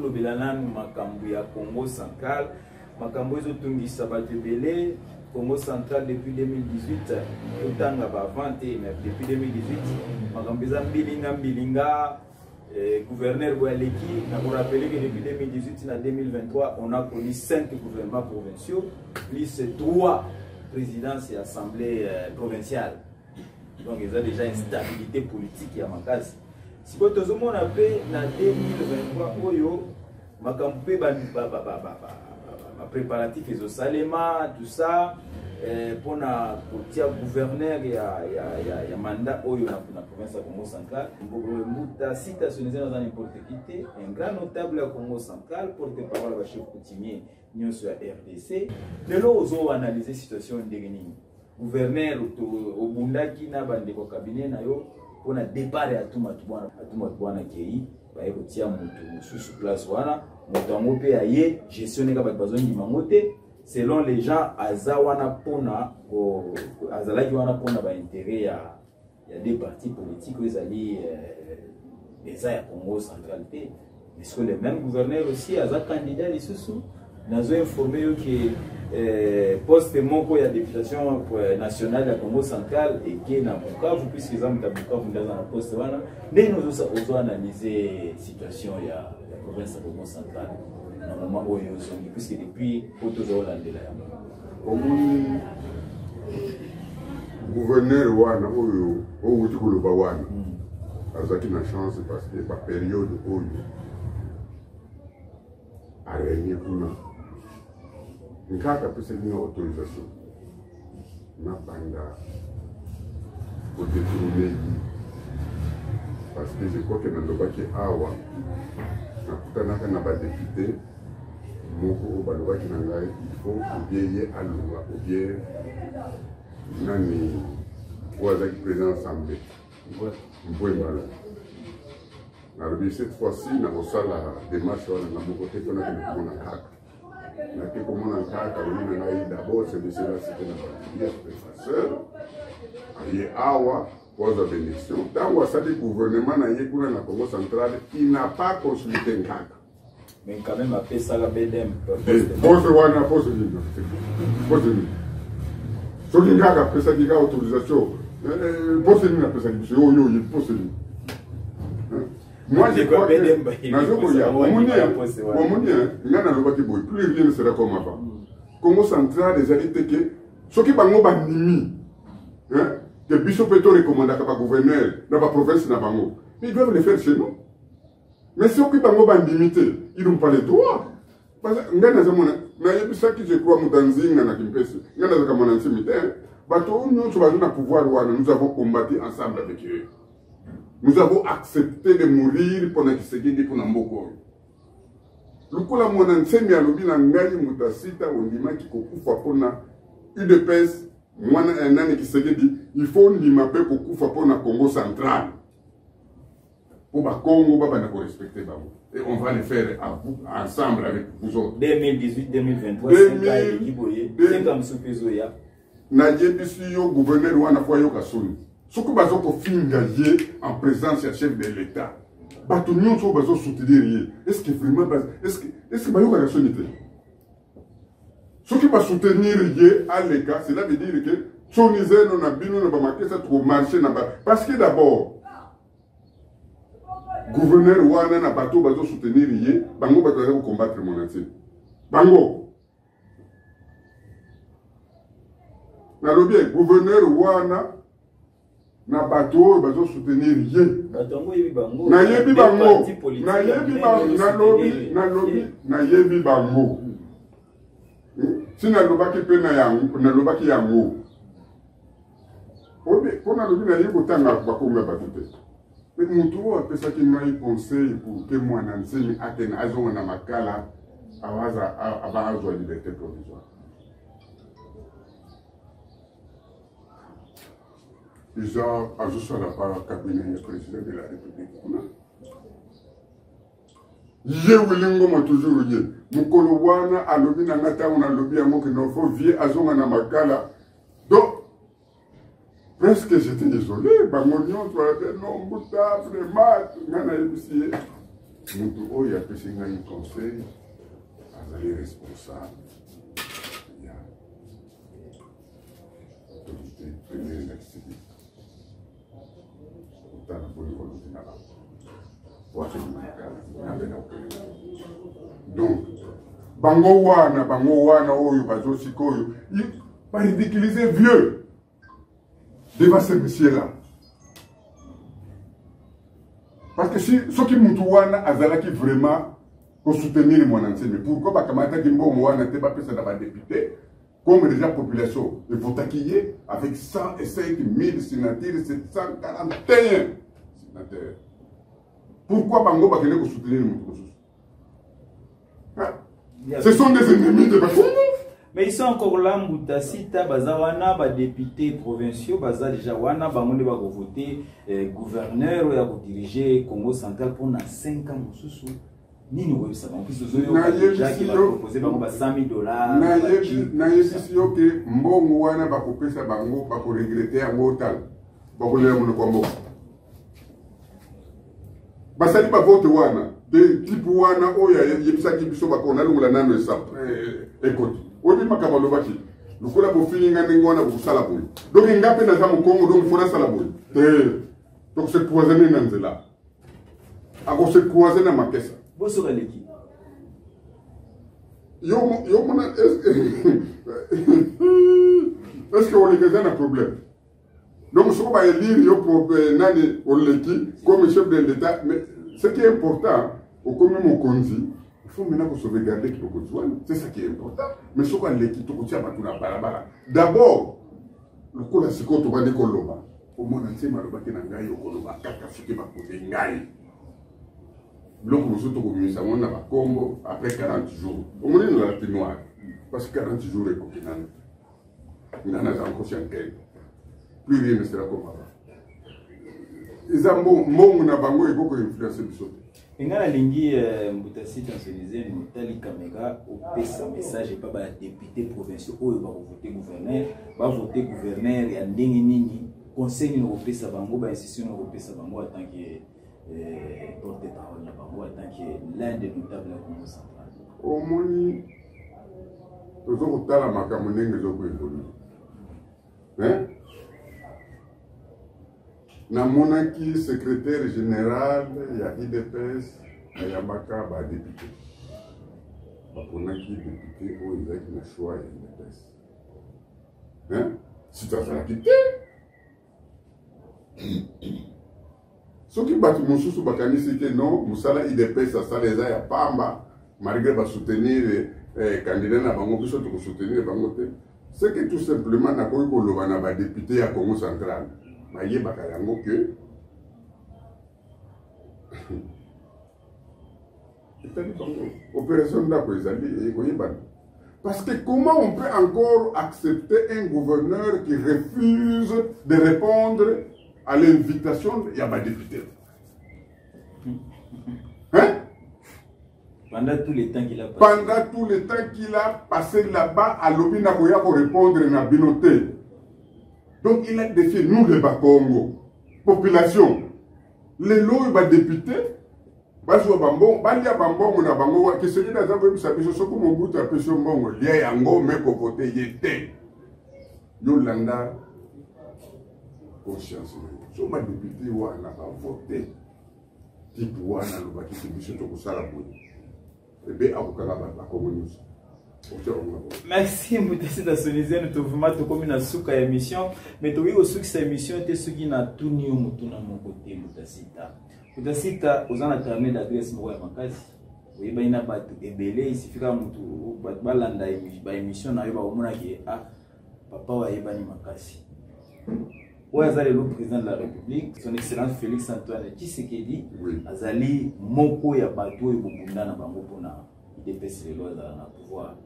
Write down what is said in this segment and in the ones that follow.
Tolobela nanu makambo ya Congo Central, makambo ezotungisa bato ebele. Congo Central depuis 2018, totanga ba avant te, mais depuis 2018 makambo eza mbilinga mbilinga. Gouverneur boye aleki. Nakorappeler que depuis 2018 na 2023, on a connu 5 gouvernements provinciaux plus 3 présidences et assemblées provinciales. Donc eza déjà instabilité politique ya makasi. Sikoyo tozomona mpe na 2023 oyo makambo mpe bapréparatif ezosalema, tout ça, mpona kotia gouverneur ya mandat oyo na province ya Congo Central. Mbuta Sita Sonizene aza n'importe qui te, un grand notable ya Congo Central, porte parole ya bachef coutumier nyonso ya RDC. Lelo ozoanalyse situation ndenge nini? Gouverneur obundaki na bandeko cabinet na yo mpona départ ya Atou Matubuana. Atou Matubuana akei, baye kotia motu mosusu place wana. Moto yango mpe aye gestion ndenge bato bazondima yango te. Selon les gens, aza wana mpona, azalaki wana mpona baintérêt ya deux partis politiques oyo ezali eza ya Congo Central te. Est-ce que le même gouverneur aussi aza candidat lisusu? Nazo informé yo ke poste moko ya députation nationale ya Congo Central eke na Bukavu, puisque eza moto ya Bukavu nde aza na poste wana. Ndenge ozo analyser situation ya province ya Congo Central na moment oyo ozongi, puisque depuis po tozolandela yango? Omoni gouverneur wana oyo outi koloba wana, azalaki na chance parce que bapériode oyo arégner kuna, Nkaka apesaki nga autorisation nabanda kodétourner ye, parce que je crois que nalobaki awa, nakutanaka na badéputé moko oyo balobaki na ngai: il faut ou bien ye alonga ou bien nani oyo azalaki président assemblée, Mvuemba. Nalobi cette fois-ci nakosala démarche wana na moko te, mpona kende komona Nkaka. Nake komona Nkaka, alobi na ngai: d'abord ce monsieur là, c'était na particulier, c'était sa sœur, aye awa po azwa bénédiction. Ntango asali gouvernement na ye kuna na Congo Central, il n'a pas consulté Nkaka. Mais quand même apesaka BDM. Poste wana, poste nini? Poste nini? Soki Nkaka apesaki ka autorisation, poste nini apesaki biso oyo oyebi? Poste nini? Moi, je crois que nazokoya, omoni, omoni, ngai nalobaki boye: plus rien ne sera comme avant. Congo Central ezali te ke soki bango bandimi ke biso mpe torecommandaka bagouverneur na baprovince na bango, ils doivent le faire chez nous. Mais soki bango bandimi te, ils n'ont pas le droit. Ngai nazomona, nayebisaki, je crois, moto anzinga na Kimpese, ngai nazalaka mwana nsimi te. Bato oyo nyonso baza na pouvoir wana, nous avons combattu ensemble avec eux, nous avons accepté de mourir mpona Tshisekedi, mpona mboka oyo. Lokola mwana nsemi alobi na ngai: moto asita ondimaki kokufa mpona UDPS, mwana nani, Tshisekedi, il faut ondima mpe kokufa mpona Congo Central, mpo bakongo babanda korespecter bango. Et on va le faire à vous, ensemble avec vous autres. 2018 2023, 5 ans eleki boye, 5 ans mosusu mpe ezoya. Nayebisi yo, gouverneur wana faut ayoka soni. Soki baza kofinga ye en présence ya chef de l'État, bato nyonso oyo bazosoutenir ye, est ce que vraiment, est ce que bayokaka soni te? Soki basoutenir ye aleka, cela veut dire que soni zeno na bino na bamakesa tokomarcher na ba, parce que d'abord gouverneur wana na bato oyo bazosoutenir ye, bango bato baza kocombattre Muanda Nsemi. Bango nalobi, gouverneur wana na bato oyo bazosoutenir ye. Bato yango oyebi bango? Nayebi bango, nayebi bango, nalobi, nalobi, nayebi bango. Si nalobaki mpe na yango, nalobaki yango mpo nalobi nayebi kotanga bakombo ya bato te. Me motu oyo apesaki ngai conseil pour ke Muanda Nsemi akende azonga na Makala awaza aba azwa liberté provisoire, eza azosala pa cabinet ya président de la République kuna. Ye Willy Ngoma, toujours ye. Mokolo wana alobi na nga, ntango nalobi yango ke non, faut vieux azonga na Makala, donc presque j'étais désolé. Bango nyonso balobi: non, mbuta, vraiment, ngai nayebisi ye. Moto oyo apesi ngai conseil azali responsable ya autorité pembeni na Tshisekedi. Otala boni kolobi na bango po akende makala ngambe na okende. Donc bango wana, bango wana oyo bazo sikoyo baridiculiser vieux devant ce monsieur là, parce que si soki mutu wana azalaki vraiment kosoutenir Mwana Nsemi, pourquoi bakamataki mbongo wana te bapesa na badéputé, comme déjà population evotaki ye avec 105 000 signatures, 741 signataires? Pourquoi bango bakende kosoutenir mutu mosusu? Ce sont des ennemis de Bakongo. Mais ils sont encore là, Mbuta Sita, baza wana, ba députés provinciaux, baza déjà wana, bango nde bakovote gouverneur oyo akodiriger Congo Central mpona 5 ans mosusu. Nini okoyebisa bango? Puisque ozoyoka déjà ke bapropose bango ba 100 000 $. Nayebisi yo ke mbongo wana bakopesa bango, bakoregretter yango. Otala, bakolela monoko ya mboka. Basali bavote wana de type wana oyo ayebisaki biso bako nalongola nano esa ekoti. Oyebi makambo alobaki, lokola bofingi nga ndenge wana, bokosala boye. Donc nga mpe naza mokongo, donc faut nasala boye te. Tokose croiser na nzela, akose croiser na makesa. Bosoka leki. Yo mona, est ce que oleka eza na problème? Donc soko baélire yo nani, oleki comme chef de l'État. Mais ce qui est important, okomi mokonzi, il faut maintenant kosauvegarder kibokonzi wana, c'est ça qui est important. Mais soko aleki, tokotia bato na balabala d'abord. Lokola sikoyo tobandi koloba, omona Ntsema alobaki na ngai, okoloba kaka soki bakote ngai. Biloko mosusu tokomimisa yango na bakombo après 40 jours. Omoni, nalati noir parce que 40 jours ekoki nano. Nga naza nkosi ya nkele, plus rien ne sera comme avant. Eza mbongo na bango ekoki koinfluence biso te. Nga nalingi, Mbuta Sita Nsonizenu, otali caméra, opesa message epa badéputé provinciaux oyo bakovote gouverneur. Bavote gouverneur ya ndenge nini? Conseil nini okopesa bango? Bainstitution nini okopesa bango en tant que porte parole na bango, en tant que l'un des notables ya Congo Central? Omoni, toza kotala makambo ndenge ezokoévoluer. Namonaki secrétaire général ya UDPS ayambaka badéputé, baponaki député oyo ezalaki na choix ya UDPS. Si azalaki te, soki bato mosusu bakanisi ke non, mosala UDPS asala eza ya pamba, malgré basoutenir candidat na bango, biso tokosoutenir bango te. C'est que tout simplement nakoki koloba na badéputé ya Congo Central, bayebaka yango ke etali bango. Opération ndako ezali ekoyebana, parce que comment on peut encore accepter un gouverneur qui refuse de répondre à l'invitation ya badéputé, hein? Pendant tout le temps qu'il a passé. Pendant tout le temps qu'il a passé là-bas, alobi nakoya korépondre na bino te. Donc il a défié nous les Bakongo, population. Lelo oyo badéputé bazwa bambongo, balia bambongo na bango. Tshisekedi aza koyebisa biso, soki Mobutu apesi yo mbongo, lia yango, me kovote ye te. Yo landa conscience na yo. So badéputé wana bavote type wana alobaki te, biso tokosala boye, ebe akokanga bakongo nyonso. Merci, Mbuta Sita Sonizene. Tovuma tokomi na suka ya émission, mais tokoki kosukisa émission te soki natuni yo motuna moko te. Mbuta Sita, Mbuta Sita, oza na carnet d'adresse moko ya makasi, oyebani na bato ebele. Isifi kaka motu bato balanda baémission na yo, bakomonaki ah, papa oyo ayebani makasi. Oyo aza lelo président de la République, Son Excellence Félix Antoine Tshisekedi, azali moko ya bato oyo bobunda na bango mpona UDPS lelo azala na pouvoir.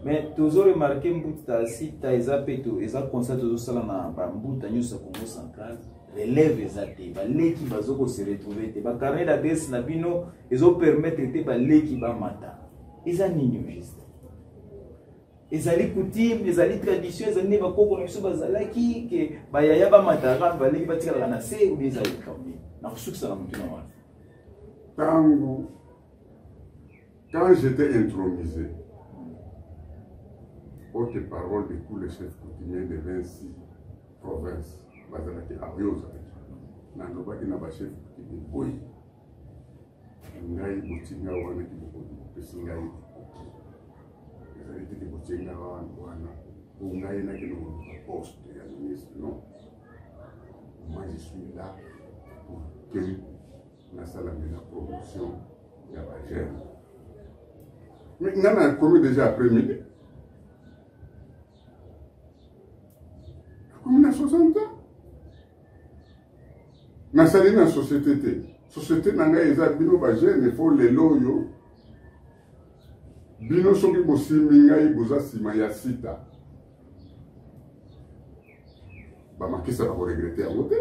Mais tozo remarquer, Mbuta Sita, eza mpe eza constat tozosala na bambuta nyonso ya Congo Central, relève eza te, baleki bazokose retrouver te. Bacarnet d'adresse na bino ezopermettre te baleki bamata. Eza nini juste? Ezali coutume, ezali tradition, ezali nde bakoko na biso bazalaki ke bayaya bamataka, baleki batikalaka na se, ou bien ezali likambo nini? Na kosukisa na motuna wana. Ntango Quand j'étais intronisé, porte-parole de tous les chefs coutumiers de 26 provinces, bazalaki awa, yo ozalaki, nalobaki na bachef coutumier boye: ngai botie ngai wana ki bokonzi, bopesi ngai ekoki, ezali te ke botie ngai wana po ngai nakende koluka poste ya ministre. Non, moi je suis là pour que nasala mena promotion ya bajeune. Mais ngai nakomi déjà après midi, nakomi na 60 ans, nasali na société te. Société na ngai eza bino bajeune. Fo lelo oyo bino soki bosimbi ngai, boza nsima ya sita, bamakisa bakoregretter yango te,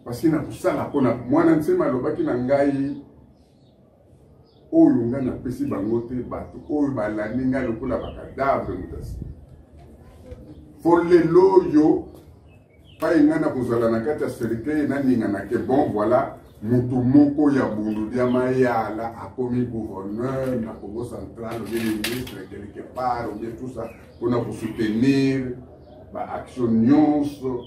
parce que nakosala mpona mwana nsema alobaki na ngai oyo ngai napesi bango te. Bato oyo balandi ngai lokola bacadavre, mutasi fo lelo oyo pai ngai nakozala na kati ya cercueil, naninganake. Bon, voilà, motu moko ya Bundu dia Mayala akomi gouverneur na Congo Central, ou bien ministre quelque part, ou bien tout ça, mpona kosoutenir baaction nyonso,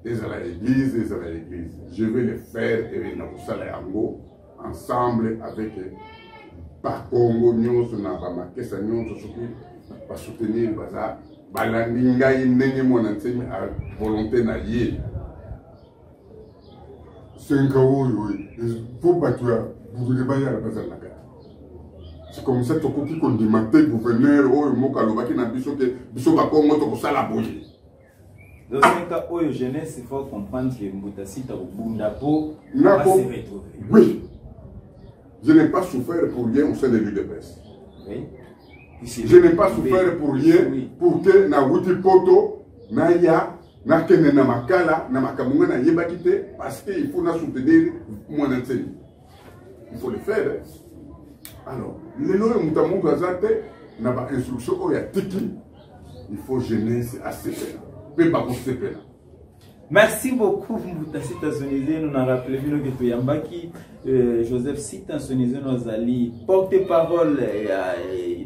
ezala église, ezala église. Je vais le faire e nakosala yango ensemble avec bakongo nyonso na bamakesa nyonso. Soki basoutenir, baza balandi ngai ndenge mwana nsemi a volonté na ye. Senka oyo po bato ya Bundu Bayala bazala na kati, c'est comme ça. Tokoki kondima te gouverneur oyo moko alobaki na biso ke biso bakongo tokosala boye. Donc senka oyo, jeunesse, il faut comprendre que Mbuta Sita kobunda po se retrouver. Oui, je n'ai pas souffert pour rien au sein de l'UDPS. Je n'ai pas souffert pour rien. Oui. Pour que nawuti poto naya nakende na Makala na makambo ngai nayebaki te, parce que il faut na soutenir mwana nsemi, il faut le faire. Alors lelo oyo moto moko aza te na bainstruction oyo atiki, il faut jeunesse asepela mpe bakosepela. Merci beaucoup, Mbuta Sita Sonizeno. Na rappelé bino ke toyambaki Joseph Sita Sonizeno, azali porte-parole ya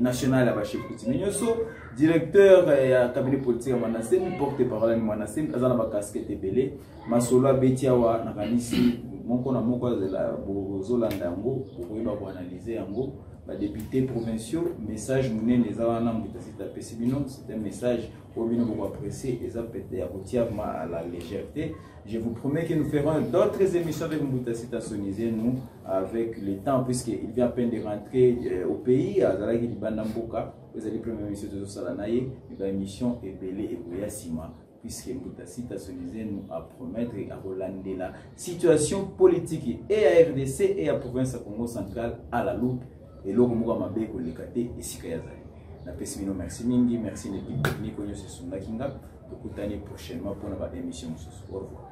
national ya bachef coutumier nyonso, directeur ya cabinet politique ya Mwana Nsemi, porte-parole ya Mwana Nsemi. Aza na bacasquette ebele. Masolo abeti awa, nakanisi moko na moko azela bozolanda yango, bokoyeba koanalyser yango. Badéputé provinciaux, message monene eza wana Mbuta Sita apesi bino. C'est un message oyo bino bokoapprécier, eza peut-être ya kotia vraiment à la légèreté. Je vous promets que nous ferons d'autres émissions avec Mbuta Sita Sonizenu avec le temps, puisqu'il vient à peine de rentrer au pays. Azalaki libanda mboka, ezali première émission tozosala na ye, baémission ebele ekoya nsima, puisque Mbuta Sita Sonizenu a promettre akolandela situation politique et ya RDC et ya province ya Congo Central à la loupe. Eloko moko ya mabe ekoleka te esika ya zali. Napesi bino merci mingi, merci na équipe technique oyo nyonso esungaki nga. Tokutani prochainement mpona baémission mosusu. Au revoir.